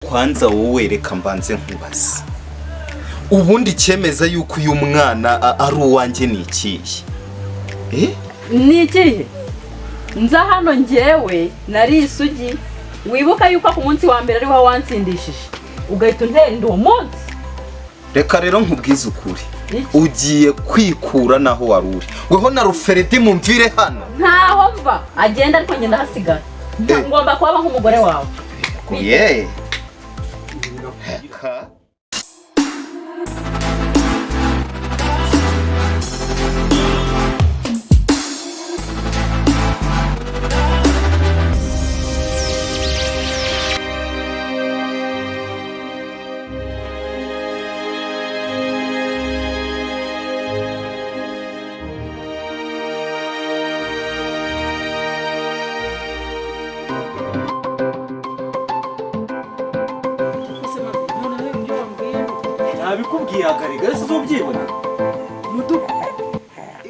Kwanza wowe reka mbanze nkubaze, ubundi icyemeza yuko uyu mwana ari uwanjye ni ikihe? Eh? Ni ikihe? Nza hano njyewe nari isugi. Wibuka yuko ku munsi wa mbere ariho wansindishije, ugahita untera inda uwo munsi. Reka rero nkubwize ukuri. Iki? Ugiye kwikura naho wari uri, weho na Ruferedi, mumvire hano. Ntaho mva, agenda, ariko ngenda hasigara. Eh. Ngomba kuba nk'umugore wawe. Ye. Ka. Nabikubwiye, agarega ese uzubyibona. Mudugu,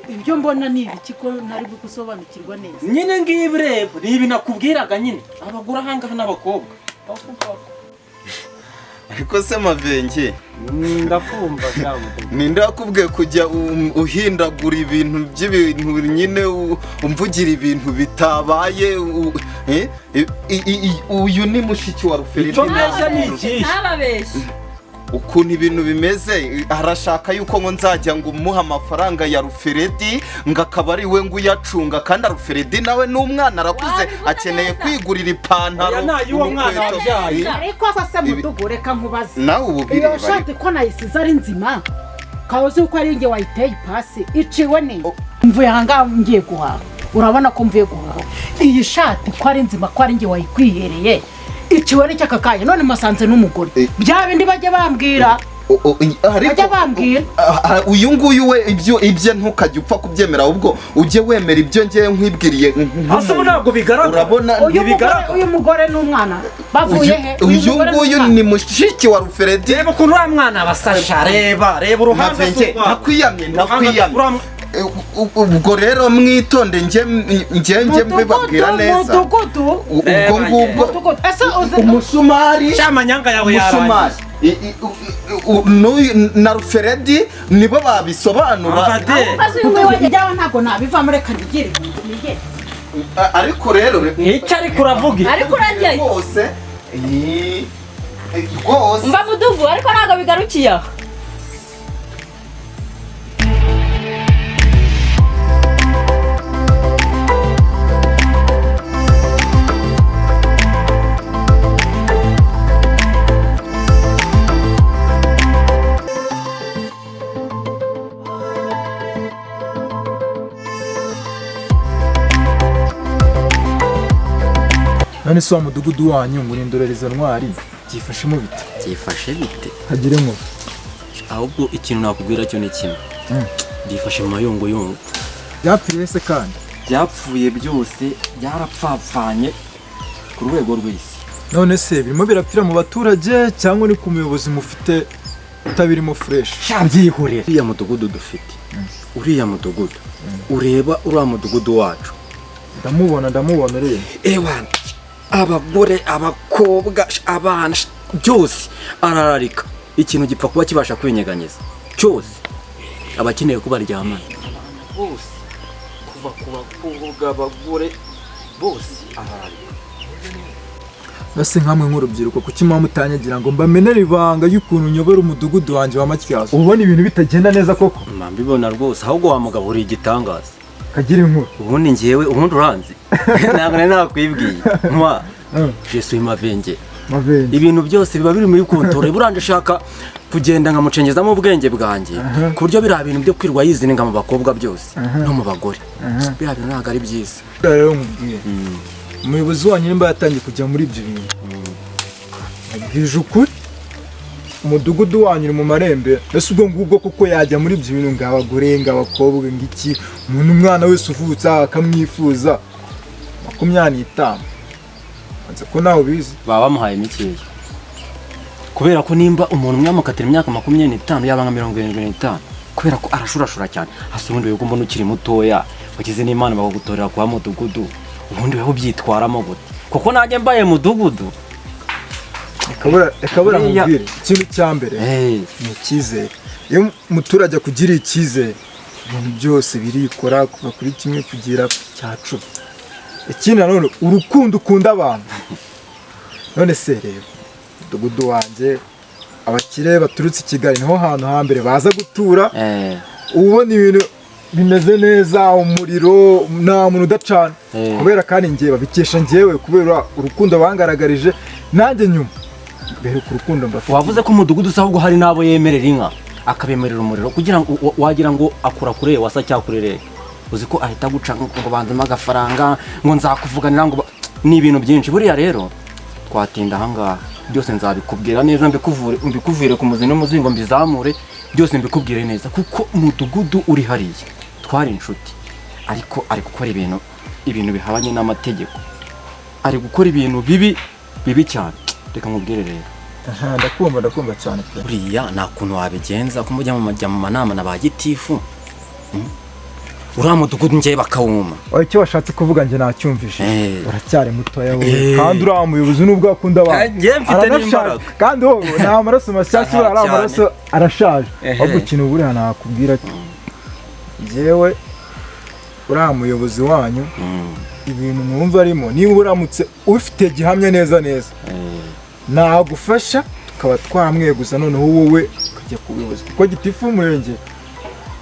ibyo mbona ni ibiki ko ntari gusobanukirwa neza? Nyine ngibi, reba, ni ibi nakubwiraga nyine, abagore ahangaha n'abakobwa. Ariko se Mavenge, Ndakumva. ninde wakubwiye kujya uhindagura ibintu by'ibintu nyine, umvugira ibintu bitabaye? Eh? Uyu ni mushiki wa Ruferedi. Icyo mbeshya ni ikihe? Ntababeshye. Ukuntu ibintu bimeze, arashaka yuko ngo nzajya ngo umuhe amafaranga ya Ruferedi, ngo akaba ari we ngo uyacunga, kandi Ruferedi nawe ni umwana, arakuze, Wabivuze akeneye neza. kwigurira ipantaro, Oya, ni ay'uwo mwana urukweto. wabyaye. Ariko se mudugu, reka nkubaze. Nawe ubu Iyo bireba. shati ko nayisize ari nzima, ukaba uzi ko ari njye wayiteye ipasi, iciwe ni Oh. mvuye ahangaha ngiye guhaha, urabona ko mvuye guhaha. Iyi shati ko ari nzima, ko ari njye wayikwihereye, iciwe n'iki aka kanya? None masanze n'umugore. Eh. Bya bindi bajya bambwira. Ariko Bajya bambwira. Uyu nguyu we, ibyo ibye ntukajya upfa kubyemera, ahubwo ujye wemera ibyo ngewe nkwibwiriye. Hasi ubu ntabwo bigaragara. Urabona? Uyu mugore, Ntibigaragara. uyu mugore n'umwana bavuye he? Uyu mugore nguyu n'umwana. ni mushiki wa Ruferedi. Reba ukuntu uriya mwana abasasha, reba, reba uruhanga. Mavenge, ntakwiyamye, ntakwiyamye. Uriya- Ubwo rero mwitonde, njye mbibabwira neza. Mudugudu. Ubwo Reba. ngubwo Mudugudu, ese uzi umusumari Shamanyanga yawe umusumari yarangiye. N'uyu na Ruferedi nibo babisobanura. Amvade. Maze uyu nguyu Mudugudu, ibyawe ntabwo nabivamo, reka nigire nigire. Ariko rero Icyo ariko uravuga iki? Ariko urajyayo. Rwose, rwose. Mba mudugu, ariko ntabwo bigarukiye aho. None se wa mudugudu wanyu ngo ni indorereza ntwari, byifashemo bite? Byifashe bite? Hagire ngo Ahubwo ikintu nakubwira cyo ni kimwe, byifashe mu mayunguyungu. Byapfiriye se kandi? Byapfuye byose, byarapfapfanye ku rwego rw'isi. None se birimo birapfira mu baturage cyangwa ni ku muyobozi mufite utabirimo fresh? Byihorera, uriya mudugudu dufite, uriya mudugudu ureba, uriya mudugudu wacu. Ndamubona, ndamubona rero. Ewana, abagore, abakobwa, abana, byose arararika. Ikintu gipfa kuba kibasha kwinyeganyeza cyose aba akeneye ko baryamana bose, kuva ku bakobwa, abagore bose arararika. Base nkamwe nk'urubyiruko, kuki muba mutanyagira ngo mbamenere ibanga y'ukuntu nyobora umudugudu wanjye wa Matyazo? Ubona ibintu bitagenda neza koko? Mba mbibona rwose. Ahubwo wa mugabo uri igitangaza. Kagira inkuru. Ubundi ngewe, ubundi uranzi, ntabwo nari nakwibwiye ntwa. Jesu Mavenge. Mavenge. Ibintu byose biba biri muri contrôle. Buranje ashaka kugenda nkamucengezamo ubwenge bwanjye, ku buryo biriya bintu byo kwirwa yizininga mu bakobwa byose no mu bagore, biriya bintu ntabwo ari byiza. Rero nkubwire, umuyobozi wanyu nimba yatangiye kujya muri ibyo bintu, abwije ukuri, umudugudu wanyu uri mu marembera. Ese ubwo ngubwo kuko yajya muri ibyo bintu, ngo abagore, ngo abakobwa, ngo iki, umuntu umwana wese uvutse akamwifuza, 25 nzi ko nawe ubizi. Baba bamuhaye mikeya, kubera ko nimba umuntu umwe amukatira imyaka 25, yaba nka 75, kubera ko arashurashura cyane. Hasi ubundi webwe mbona ukiri mutoya, wagize n'Imana bakagutorera kwa mudugudu, ubundi wewe ubyitwaramo gute? Kuko nanjye mbaye mudugudu. Reka buriya Buriya- nkubwire ikintu cya mbere Eh, ni icyizere. Iyo umuturage akugiriye icyizere, ibintu byose birikora kuva kuri kimwe kugera ku cya 10. Ikindi nanone, urukundo ukunda abantu. None se rero umudugudu wanjye, abakire baturutse i Kigali niho hantu hambere baza gutura. Ubona ibintu bimeze neza, umuriro, nta muntu udacana. Kubera kandi njye babikesha njyewe, kubera urukundo bangaragarije, nanjye nyuma bereka urukundo mbafitiye. Wavuze ko umudugudu usa, ahubwo hari n'abo yemerera inka, akabemerera umuriro, kugira ngo wagira ngo akura kure wasa cyakurere. Uzi ko ahita aguca ngo banzemo agafaranga, ngo nzakuvuganira, ngo ni ibintu byinshi. Buriya rero twatinda ahangaha, byose nzabikubwira neza, mbikuvure, mbikuvire ku muzi n'umuzingo, mbizamure byose, mbikubwire neza, kuko umudugudu uri hariya twari inshuti, ariko ari gukora ibintu bihabanye n'amategeko, ari gukora ibintu bibi bibi cyane. Reka nkubwire rero. Aha, ndakumva, ndakumva cyane pe. Buriya nta kuntu wabigenza ko mujya mu manama na ba gitifu, Uriya mudugudu njyewe bakawuma. Oya, icyo washatse kuvuga njye nacyumvise. Uracyari mutoya wowe. Kandi uriya muyobozi nubwo akunda abantu, Njye mfite aranashaje. n'imbaraga. Kandi wowe ni amaraso mashyashya, buriya ari Cyane. amaraso arashaje. Ahubwo ikintu buriya nakubwira, njyewe uriya muyobozi wanyu, ibintu mwumva arimo, niba uramutse ufite gihamya neza neza, nagufasha tukaba twamweguza, noneho wowe ukajya ku buyobozi, kuko gitifu w'umurenge.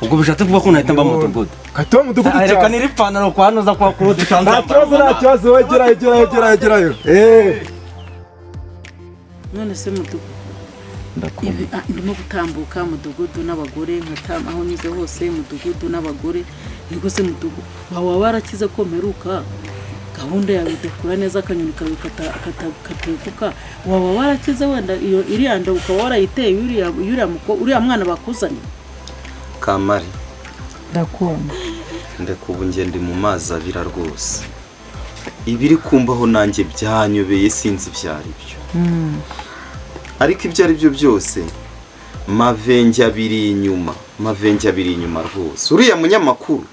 Ubwo bishatse kuvuga ko nahita mba mu mudugudu? Katuba mudugudu Reka cyane. niri ipantaro kwa nuza kwa kuruzi. Nta kibazo, nta kibazo, wowe gerayo, gerayo, gerayo, gerayo. None se mudugudu, ndimo gutambuka mudugudu n'abagore, nkatama aho nyuze hose mudugudu n'abagore. Niko se mudugudu, waba warakize ko mperuka gahunda yawe idakura neza, akanyoni kawe katekuka? Waba warakize? Wenda iyo iriya nda ukaba warayiteye uriya mwana bakuzaniye? Kamari. Ndakumva. Ndeka, ubu njye ndi mu mazi abira rwose. Ibiri kumbaho nanjye byanyobeye, sinzi ibyo ari byo, ariko ibyo ari byo byose mavenge abiri inyuma, mavenge abiri inyuma rwose. Uriya munyamakuru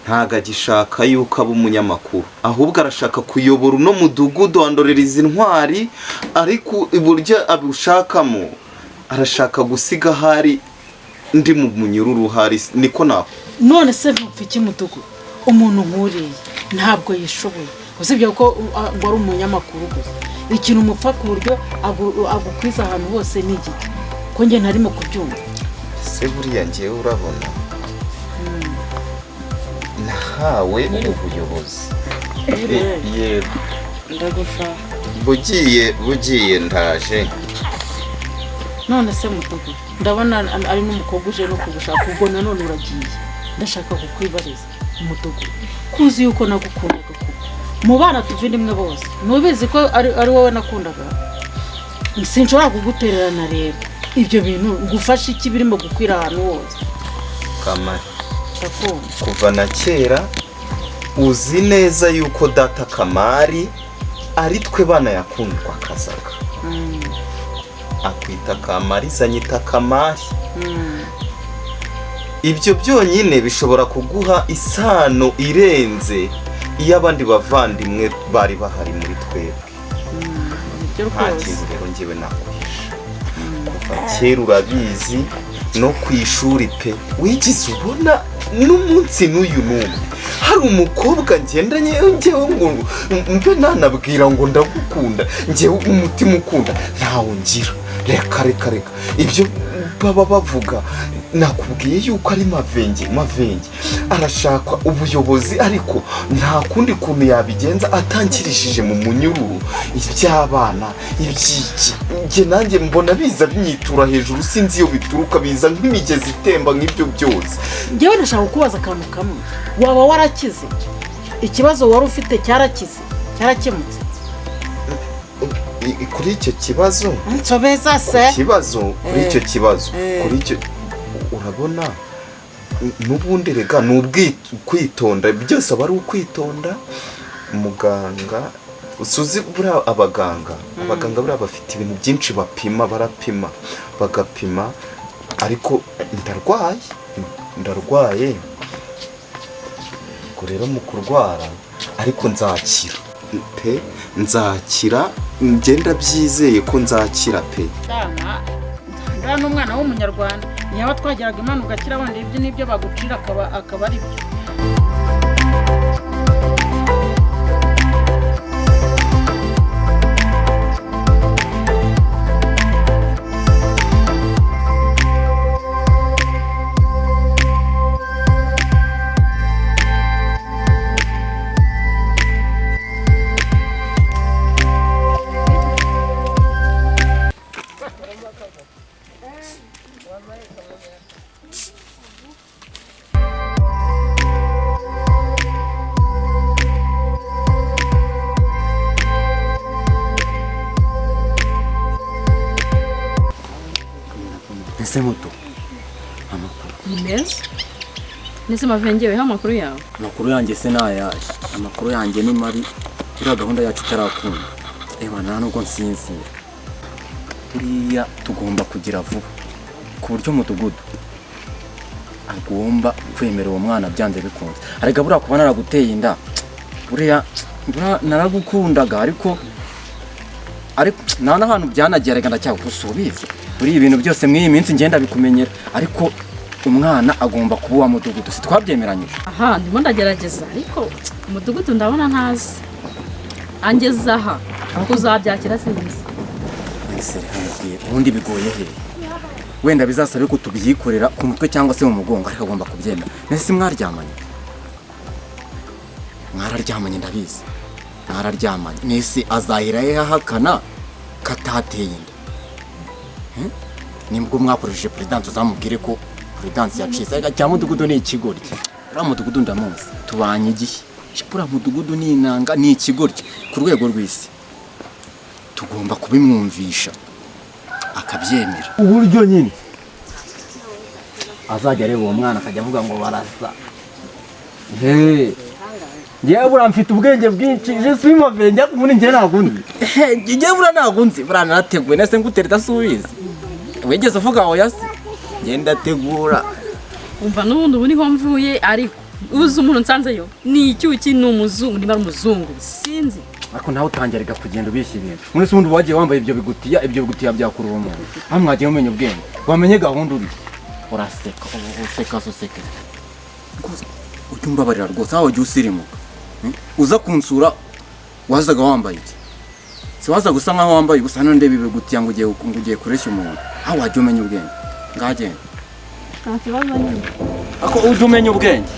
ntago agishaka yuko aba umunyamakuru, ahubwo arashaka kuyobora uno mudugudu wa Ndorerezi Intwari. Ariko uburyo abushakamo, arashaka gusiga ahari ndi mu munyururu, hari niko nako. None se ntupfa iki mudugudu? Umuntu nk'uriya ntabwo yishoboye, usibye ko ngo ari umunyamakuru gusa. Ikintu umupfa ku buryo agukwiza ahantu hose ni igiki, ko njye ntarimo kubyumva? Se buriya ngewe urabona nahawe ubuyobozi. Yego. Ndagushaka. Bugiye, bugiye, ndaje. None se mudugudu, ndabona ari n'umukobwa uje no kugushaka, ubwo nanone uragiye. Ndashaka kukwibariza umudugudu, kuzi yuko nagukundaga kuko mu bana tuva imwe bose ntubizi ko ari wowe nakundaga. Sinshobora kugutererana. Rero ibyo bintu ngufashe iki birimo gukwira ahantu hose? Kamari. Ndakumva. Kuva na kera uzi neza yuko data Kamari ari twe bana yakundwa akazaga, akwita Kamariza, anyita Kamari. Ibyo byonyine bishobora kuguha isano irenze iyo abandi bavandimwe bari bahari muri twebwe. Nibyo Nta rwose. kintu rero ngewe naguhisha. Kuva kera urabizi, no ku ishuri pe, wigeze ubona n'umunsi n'uyu n'umwe hari umukobwa ngendanye ngewe ngo mbe nanabwira ngo ndagukunda? Ngewe umutima ukunda ntawo ngira. Reka, reka, reka, ibyo baba bavuga, nakubwiye yuko ari mavenge. Mavenge arashaka ubuyobozi, ariko nta kundi kuntu yabigenza atangirishije mu munyururu. Iby'abana iby'iki, njye nanjye mbona biza binyitura hejuru, sinzi iyo bituruka, biza nk'imigezi itemba nk'ibyo byose. Njyewe ndashaka kukubaza akantu kamwe: waba warakize? Ikibazo wari ufite cyarakize, cyarakemutse? Kuri icyo kibazo, Nsobeza se. Kibazo, kuri icyo kibazo, kuri icyo urabona n'ubundi rega ni kwitonda, byose aba ari ukwitonda. Muganga usuzi, buriya abaganga buriya bafite ibintu byinshi bapima, barapima, bagapima, ariko ndarwaye, ndarwaye. Ubwo rero mu kurwara, ariko nzakira pe. Nzakira, ngenda byizeye ko nzakira pe. Ndana n'umwana w'umunyarwanda yaba twageraga Imana ugakira, wenda ibyo nibyo bagucira akaba ari byo. Ese muto, amakuru? Ni meza. Ndetse mavengeweho amakuru yawe? Amakuru yanjye se nayaje? Amakuru yanjye ni mabi. Iriya gahunda yacu itarakunda, ewa nta nubwo nsinzira. Buriya tugomba kugira vuba ku buryo umudugudu agomba kwemera uwo mwana byanze bikunze. Arega buriya kuba naraguteye inda, buriya naragukundaga, ariko nta n'ahantu byanageraga ndacyagusubiza. Buriya ibintu byose mw'iyi minsi ngenda bikumenyera, ariko umwana agomba kuba uwa mudugudu, si twabyemeranyije? Aha ndimo ndagerageza, ariko umudugudu ndabona ntazi angeze aha kuzabyakira sinzi. Ese reka mubwire, ubundi bigoye he? Wenda bizasabe ko tubyikorera ku mutwe cyangwa se mu mugongo, ariko agomba kubyemera. Nese mwaryamanye? Mwararyamanye, ndabizi mwararyamanye. Nese azahera he ahakana katateye inda? Nibwo mwakoresheje Prudence, uzamubwire ko Prudence yacitse. Ariko cya mudugudu ni ikigoryi. Uriya mudugudu ndamuzi, tubanye igihe. Uriya mudugudu ni inanga, ni ikigoryi ku rwego rw'isi. Tugomba kubimwumvisha akabyemera. Uburyo nyine azajya areba uwo mwana akajya avuga ngo barasa. Ngewe buriya mfite ubwenge bwinshi, je suis mauvais, njya muri njye ntabwo nzi. Ngewe buriya ntabwo nzi, buriya narateguye, nese ngutereta asubize. Wigeze uvuga oya se? Ngenda tegura. Umva n'ubundi ubu niho mvuye, ariko uzi umuntu nsanzeyo ni icyuki, ni umuzungu, niba ari umuzungu sinzi. Ariko nawe utangiraga kugenda ubishya ibintu. Muri se ubundi wagiye wambaye ibyo bigutiya, ibyo bigutiya byakurura umuntu. Aho mwagiye mumenya ubwenge, wamenye gahunda uri. Uraseka, useka, useka. Ujye umbabarira rwose, aho wagiye usirimuka. Uza kunsura wazaga wambaye iki? Si waza gusa nkaho wambaye ubusa, hano ndeba ibigutiya ngo ugiye kureshya umuntu. Aho wagiye umenya ubwenge. Ngagenda. Nta kibazo nyine. Ako ujye umenya ubwenge.